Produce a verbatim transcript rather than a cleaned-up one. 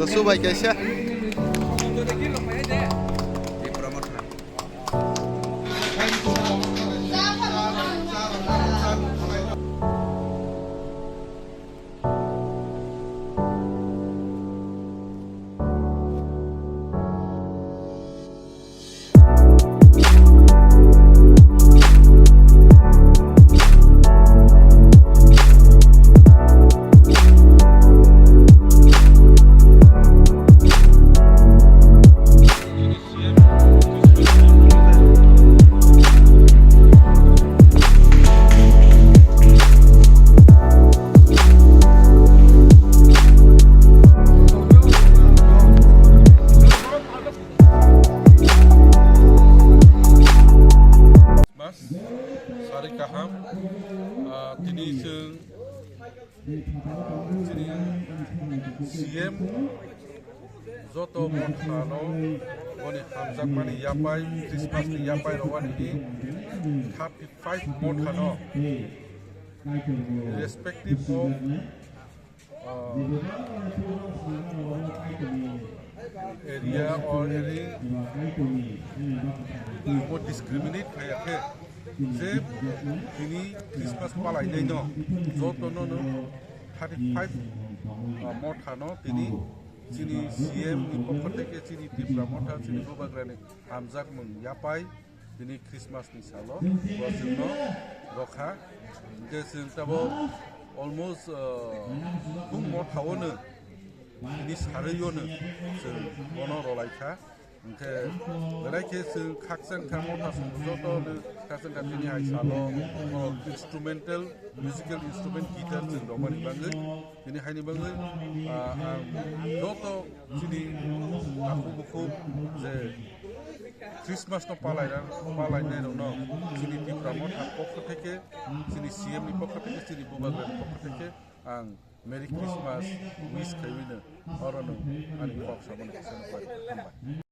Subai kaisa. Mas, sari kaham, ah, tini chwng, chini C M joto mothano boni hamjakmani yapai, Christmas ni yapai rwani thirty five mothano respective of ah, area or area bo discriminate khaiyakhe je tini Christmas palainaino jotono no thirty five, ah, mothano tini chini C M ni pokho theke chini Tipra Motha chini Bubagrani hamjakmung yapai. Tini Christmas ni salo bo chwngno rokha. Hwnkhe chwng tabuk almost, uh, bummo thaono tini sarwiono chwng bono rwlaikha. Hwnkhe belai khe chwng khakchangkha, motha songbo jotono khakchangkha tini hai salo, uh, instrumental, musical instrument guitar chwng romani bagwi. Tini haini bagwi, ah, ang joto chini takhuk bukhuk je Christmas no palai, palainai rokno chini Tipra Motha pokho theke, chini C M ni pokho theke, chini Bubagrani pokho theke ang Merry Christmas wish khaiwino orono ani kok samani kisa hambai.